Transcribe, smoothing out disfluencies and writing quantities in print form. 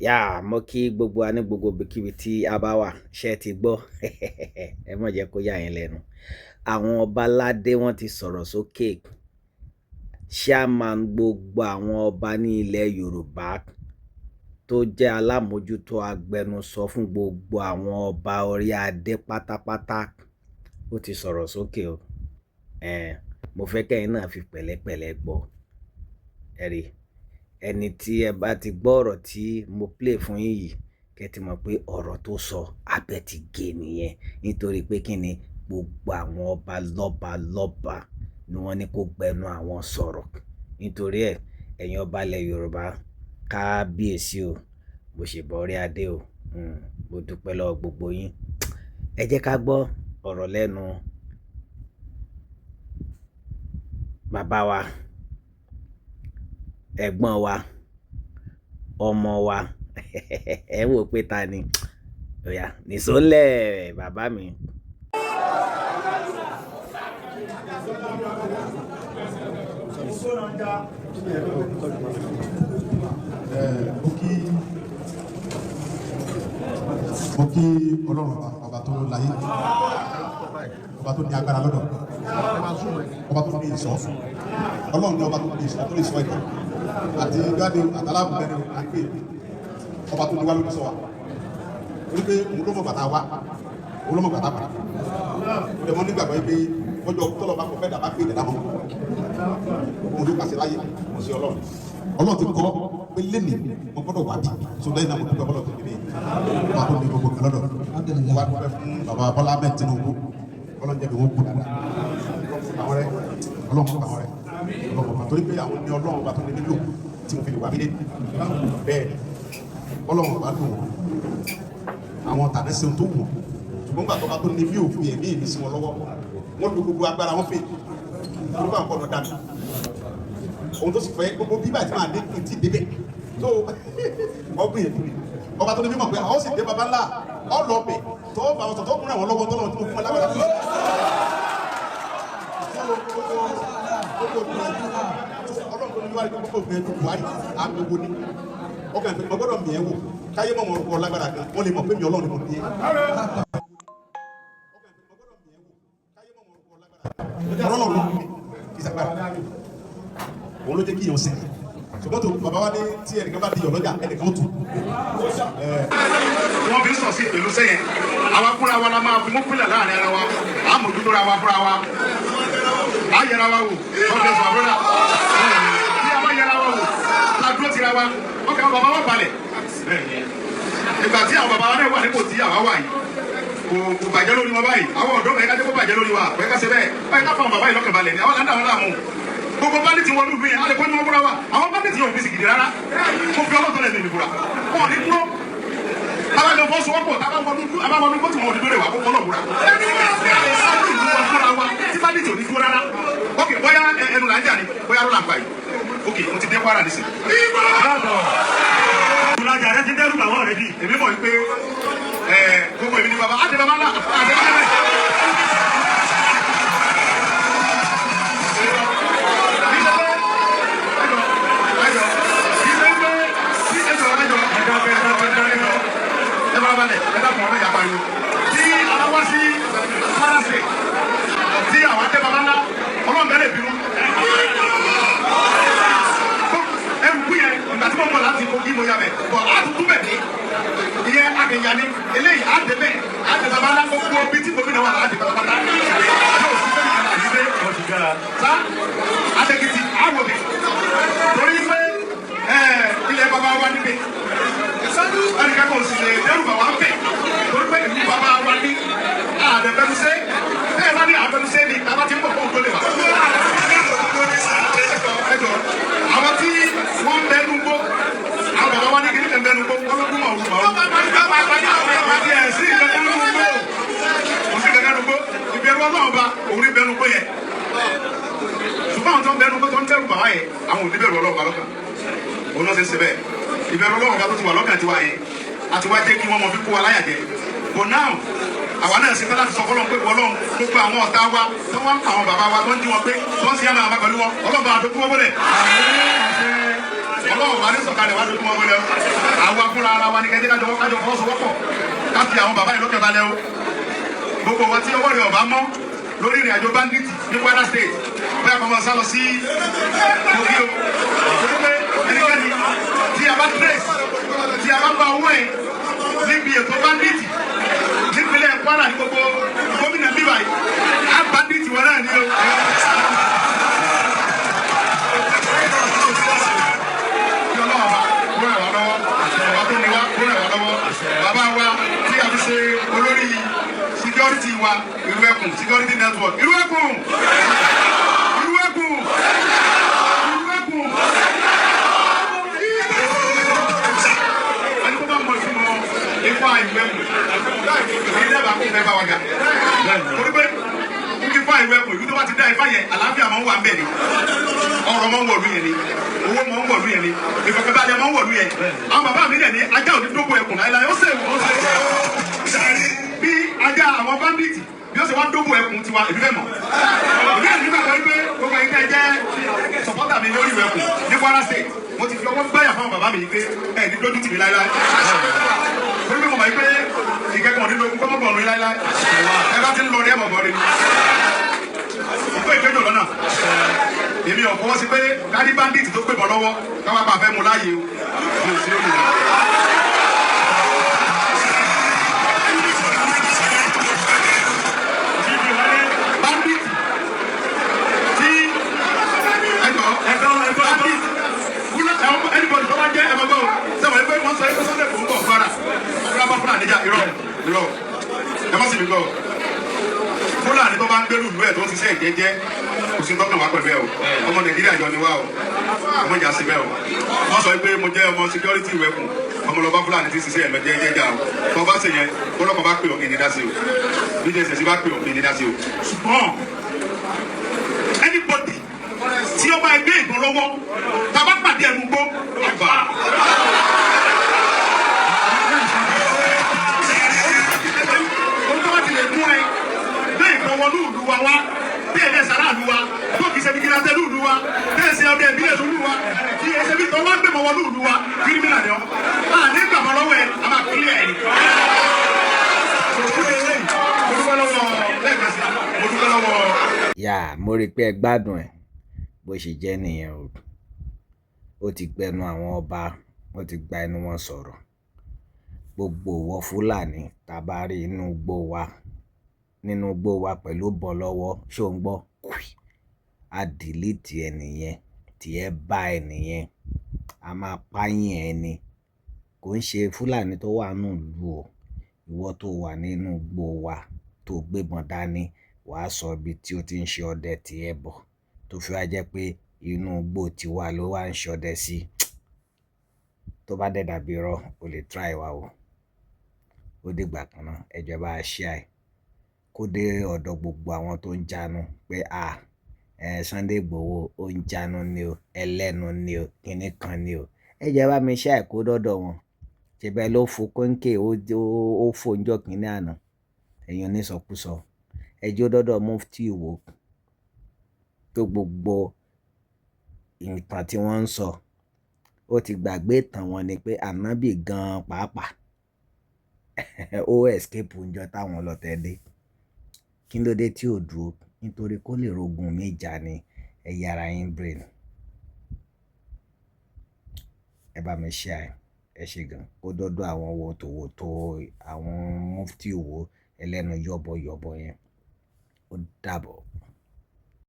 Yà, mo kí gbogbo wa ní gbogbo ibikíbi tí a bá wà. Ṣé ẹ ti gbọ́? Ẹ má jẹ́ kó yà yín lẹ́nu. Àwọn ọba aládé wọ́n ti sọ̀rọ̀ sókè. Chairman gbogbo àwọn ọba ní ilẹ̀ Yorùbá tó jẹ́ alámòjútó agbẹnusọ fún gbogbo àwọn ọba orí adé pátápátá, ó ti sọ̀rọ̀ sókè o. Ẹn, mo fẹ́ kí ẹ̀yin náà fi pẹ̀lẹ́pẹ̀lẹ́ gbọ́. Ẹ rí, ẹni tí ẹ bá ti gbọ́ ọ̀rọ̀ tí mo play fún yín yìí, kí ẹ ti mọ̀ pé ọ̀rọ̀ tó sọ abẹ́ ti gé nìyẹn. Nítorí pé kí ni gbogbo àwọn ọba lọ́ba lọ́ba ni wọ́n ní kó gbẹnu àwọn sọ̀rọ̀. Nítorí ẹ, ẹ̀yin ọba ilẹ̀ Yorùbá, kábíyèsí o, mo ṣèbà orí adé o. Mo dúpẹ́ lọ́wọ́ gbogbo yín. Ẹ jẹ́ ká gbọ́ ọ̀rọ̀ lẹ́nu bàbá wa, ẹ̀gbọ́n wa, ọmọ wa. Ẹ wò pé ta ni? Óyá, nìṣó ńlẹ̀ bàbá mi. Mo kí Ọlọ́run ọba, ọba tó láyé, ọba tó ní agbára lọ́dọ̀, ọba tó ní ìṣọ́. Ọlọ́run ní ọba tó ní ìṣọ́, tó lè sọ ẹ̀dá àti gbádé àtàlábùbẹ́ni àgbè, ọba tó ní wá lórí sọ wa. Torí pé òun ló mọ̀ bàtà wa, òun ló mọ̀ bàtà padà. Ó dẹ̀ mọ́ nígbàgbọ́ yìí pé ọjọ́ tọ́lọ́ bá kọ fẹ́ dàbá pé ìdàdà mọ́. Òun ló pàṣẹ láyé, mo sí Ọlọ́run. Ọlọ́run ti kọ́ pé lẹ́nìí mo gbọ́dọ̀ wá bí. So lẹ́yìn náà mo dúpẹ́ bọ́lọ̀ tó níbí. Ọba tó ní gbogbo kan lọ́dọ̀. Mo wá dúpẹ́ fún bàbá Bọ́lá Ahmed Tinubu. Ọlọ́run jẹ́ kí wọ́n kú dáadáa. Ọlọ́run fún àwọn rẹ̀. Ọlọ́run fún àwọn rẹ̀. Ọlọ́run fún torí pé àwọn ní Ọlọ́run ọba tó ní nílò tí mo fi lè wá bí lé. Bẹ́ẹ̀ ni Ọlọ́run ọba lò wọ́n. Àwọn tàbí ṣe ohun tó wù wọ́n. Ṣùgbọ́n gbà tó bá tó ní bí òfin ẹ̀mí mi sí wọn lọ́wọ́. Wọ́n lu gbogbo agbára wọn fè. Torí pé àwọn gbọ́dọ̀ dànù. Ohun tó sì fẹ́ gbogbo bíbá tí máa dé kí n tí débẹ̀. Tó wọ́n gbìyànjú ni. Ọba tó ní mímọ̀ pé àwọn sì dé baba ńlá ọlọ́ọ̀bẹ̀ tó bá wọn sọ tó kúnra wọn lọ́wọ́ tọ́lọ́ tí mo fún ẹ lágbára fún. Ọlọ́run tó ní wárí gbogbo gbìyànjú Buhari àmì owó ni. Ọkàn ìfẹ́ gbọ́dọ̀ mìíràn wò káyé mọ̀ mọ̀ lágbára kan wọ́n lè mọ̀ pé mi Ọlọ́run ni mo ní. Ọlọ́run ló ní kí sàgbára. Òun ló jẹ́ kí yàn sẹ́yìn. Ṣùgbọ́n tó bàbá wa ní tí ẹnìkan bá di ọlọ́jà ẹnìkan ó tù. Wọ́n fi ń sọ̀ sí ìpèlú sẹ́yìn. Àwa fúnra wa la máa fi mú pílà láàrin ara wa. À mójútó ra wa fúnra wa. À yẹra wa wò. God bless my brother. Bí a bá yẹra wa wò, ta dúró tira wa. Ọkàn àwọn bàbá wa balẹ̀. Ìgbà tí àwọn bàbá wa náà wà nípò tí àwa wà yìí, kò bàjẹ́ lórí wọn báyìí. Àwọn ọ̀dọ́ bẹ̀rẹ̀ ká jẹ́ kó bàjẹ́ lórí wa. Bẹ́ẹ̀ ká ṣe bẹ́ẹ̀. Báyìí ká fún àwọn bàbá yìí lọ́kàn balẹ̀ ni. Àwọn là ń dà wọn láàmú. Gbogbo bandits wọnú ìlú yẹn, a lè kó ní wọn búra wa. Àwọn bandits yóò fi sìgìdì rárá. Mo fi ọlọ́tọ̀ lẹ́nu ìbúra. Wọn ò ní dúró. Tábà jọ fọ́sowọ́pọ̀, tábà wọnú gbó tí wọn ò ní dúró wà kó fọlọ́ búra. A lè sáájú ìlú wa fúnra wa tí bandits ò ní dúró rárá. Ok, bóyá ẹnu là ń jà ní, bóyá ló là ń gbà yìí. Ok, mo ti dé Kwara nísìn. Ìlàjà rẹ ti dẹ́rù bàwọ́ rẹ bí. Èmi mọ̀ wípé gbogbo èmi ni bàbá, á ti bàbá ńlá, àti bàbá ńlá. Tí a wá sí Kwara State, tí àwọn adé baba ńlá, Ọlọ́run bẹ̀rẹ̀ bínú. Ẹrù yẹn, ìgbà tí mo mọ̀ láti Kogi mo yà bẹ̀, bọ̀ á tún tún bẹ̀ dé. Ìyẹn akẹ̀yà ni, eléyìí á dé bẹ̀, á dé baba ńlá gbogbo bí tí gómìnà wà á dé pátápátá. Yóò sí fẹ́mi kan àti dé. Sá Adékìtì á wọ̀ bẹ̀. Torí pé ilẹ̀ baba wa níbẹ̀. Ẹnìkan kò sì lè dẹ́rù bàbá ń bẹ̀. Torí pé ìlú baba wa ní àdẹ̀bẹ̀nusẹ́. Bẹ́ẹ̀ bá ní àbẹ̀nusẹ́ ni bàbá ti ń bọ̀ fún òun tó lè wà. Àwọn tí wọ́n ń bẹnu gbó, àwọn bàbá wa ní kí ní kẹ́ ń bẹnu gbó, wọ́n ló gún màwùrù màwùrù. Ẹ̀ sí ìkankan nínú gbó. Kò sí ìkankan nínú gbó. Ìbẹ̀rù Ọlọ́run ba òun ní bẹnu gbó yẹn. Ṣùgbọ́n àwọn tó ń bẹnu gbó tó ń dẹ́rù bàbá yẹn, àwọn ò ní bẹ̀rù Ọlọ́run ba lọ́kàn. Òun náà ṣe ń ṣe bẹ́ẹ̀. Ìbẹ̀rù Ọlọ́run ba tó ti wà lọ́kàn tiwa yẹn, àti wá jẹ́ kí wọ́n mọ fi kó wa láyà jẹ. But now, àwa náà ṣe fẹ́ láti sọ fọlọ́n pé Ọlọ́run gbogbo àwọn ọ̀tá wa tó wọ́n ń pa àwọn bàbá wa tó ń jí wọn pé tó ń ṣe àmà àmà pẹ̀lú wọn, Ọlọ́run bá wa fi kú wọn bọ́lẹ̀. Ọlọ́run wà ní sọ̀kalẹ̀ wá lójúmọ́ wọlé o. Àwa fúnra ara wa ní kẹ́jẹ́ kájọ kájọ fọwọ́sowọ́pọ̀ ká fi àwọn bàbá yìí lọ́kẹ̀ balẹ̀ o. Gbogbo wa tí ọwọ́ rẹ̀ ọ̀bá mọ́ lórí ìrìn àjò bandit ní Kwara State, bẹ́ẹ̀ kọ́ máa sá lọ sí Kogi o. Torí pé ẹnikẹ́ni tí a bá trace, tí a bá gba owó ẹ̀ níbi ètò bandit nípínlẹ̀ Kwara, ní gbogbo gómìnà bíbá yìí, á bandit wọn náà ní o. Kí Ọlọ́run bá kó ràn wá lọ́wọ́, ọba tó ní wá kó ràn wá lọ́wọ́. Bàbá wa tí a fi ṣe olórí security wa, Ìlú Ẹkùn Security Network, Ìlú Ẹkùn, Ìlú Ẹkùn, Ìlú Ẹkùn. Ẹni tó bá mọ ìtumọ̀ ifá Ìlú Ẹkùn ní dábàá kó fẹ́ bá wa gà, torí pé ifá Ìlú Ẹkùn, ìlú tó bá ti dá ifá yẹn, àlàáfíà máa ń wà ń bẹ̀ ni, ọrọ̀ máa ń wọ̀lú yẹn ni, owó máa ń wọ̀lú yẹn ni, ìfọ̀kànbalẹ̀ máa ń wọ̀lú yẹn. Àwọn bàbá mi dẹ̀ ní ajá òní dógò ẹkùn láéláé. Ó sèwọ̀, ó sèwọ̀ bí ajá àwọn bandit bí ó ṣe wá dógò ẹkùn tiwa, èmi fẹ́ mọ̀. Èmi àti nígbà kan wípé gbogbo ẹ̀yin tẹ́ jẹ́ supporter mi lórí ìwẹ̀kùn ní Kwara State, mo ti fi ọwọ́ gbáyà fáwọn bàbá mi yìí pé ẹ̀ ní dójú tì mí láéláé, torí pé mo mọ̀ wípé ìkẹ́kọ̀ọ́ nínú ogun kọ́mọ́bọ̀ mi láéláé. Ẹ bá ti ń lọ rí, ẹ̀ mọ̀ bọ́ rí ìgbó ìgbẹ́jọ lọ́nà. Èmi ò fọwọ́ sí pé kárí bandit tó gbébọn lọ́wọ́ káwá pa fẹ́ mu láàyè o, mi ò sí lórí rẹ̀. Bandit tí ẹjọ ẹjọ ẹjọ bandit wúlọ ẹwọn, anybody tó bá jẹ ẹmọ gbọ́ sẹ́wọ̀n ẹgbẹ́ wọn sọ ẹgbẹ́ Sunday kò ń bọ̀ Kwara ọ̀rọ̀ bá Fúlàní jà. Irọ́, irọ́, ẹ má sì mí gbọ́. Fúlàní tó bá ń gbèrú ìlú ẹ̀ tó ń ṣiṣẹ́ ìjẹ́jẹ́, kò sí tọ́kàn wá pẹ̀lú ẹ̀ o. Ọmọ Nàìjíríà jọ ni wá o, ọmọ ìjà sí bẹ́ẹ̀ o. Wọ́n sọ pé mo jẹ́ ọmọ security ìwẹ̀kùn, ọmọ lọ́ba Fúlàní tí ń ṣiṣẹ́ ẹ̀mọ jẹ́jẹ́ jà o. Tó bá ṣe yẹn, ọlọ́pàá bá pè ọ́, kí ni dá sí o? Bí DSS bá pè ọ́, kí ni dá sí o? Ṣùgbọ́n anybody tí ó bá gbé ìbọn lọ́wọ́, tàbá pàdé ẹnu gbó àgbà. Ohun tó bá ti lè mú ẹ gbé ìbọn wọnú ìlú wa wá bí ẹ̀dẹ̀ sàrà ìlú wa, tó kì í ṣe vigilante ìlú wa, bẹ́ẹ̀ ṣe ọdẹ ìbílẹ̀ ìlú wa, kì í ṣe bí tó wá gbẹ̀mọ̀ wọnú ìlú wa, criminal ni ọ́. A ní gbàgbọ́ lọ́wọ́ ẹ̀, a máa kílẹ̀ ẹ̀ ni. Mo dúpẹ́ lọ́wọ́ lẹ́ẹ̀kan sí, mo dúpẹ́ lọ́wọ́. Yà, mo rí i pé ẹ gbádùn ẹ̀ bó ṣe jẹ́ nìyẹn o. Ó ti gbẹnu àwọn ọba, ó ti gba ẹnu wọn sọ̀rọ̀. Gbogbo ìwọ Fúlàní tá a bá rí inú igbó wa, nínú igbó wa pẹ̀lú ìbọn lọ́wọ́, ṣó ń gbọ́? A delete ẹ nìyẹn, tí ẹ bá ẹ nìyẹn, a máa pààyàn ẹ ni. Kò ń ṣe Fúlàní tó wà nínú ìlú o. Ìwọ tó wà nínú igbó wa tó gbébọn dání, wàá sọ ibi tí o ti ń ṣe ọdẹ tí ẹ bọ̀, tó fi wá jẹ́ pé inú igbó tiwa ló wà ń ṣọdẹ sí. Tó bá dẹ̀ dàbí irọ́, o lè try wa o. Ó dìgbà kan náà, ẹ jọ̀ọ́, ẹ bá wa share ẹ̀ kó dé ọ̀dọ̀ gbogbo àwọn tó ń jánu pé à ẹ Sunday Igboho ó ń jánu ni o, ẹlẹ́nu ni o, kíní kan ni o. Ẹ jẹ́ bá mi share ẹ̀ kó dọ́dọ̀ wọn. Ṣé bẹ́ẹ̀ ló fo kóńkè, ó fò ńjọ́ kínní àná. Ẹ̀yin onísọkúsọ. Ẹ jẹ́ ó dọ́dọ̀ Mufti Ìwó tó gbogbo ìtàn tí wọ́n ń sọ. Ó ti gbàgbé ìtàn wọn ni pé Ànábì gan pàápàá ó escape ńjọ́ táwọn ọlọ̀tẹ̀ dé. Kí ló dé tí ò dúró? Nítorí kó lè rogun mí jà ni. Ẹ yára yín brain. Ẹ bá mi share ẹ̀, ẹ ṣe gan. Kó dọ́dọ̀ àwọn wòtòwòtò, àwọn Mufti Ìwó ẹlẹ́nu yọ̀bọ̀yọ̀bọ̀ yẹn. Ó dàbọ̀.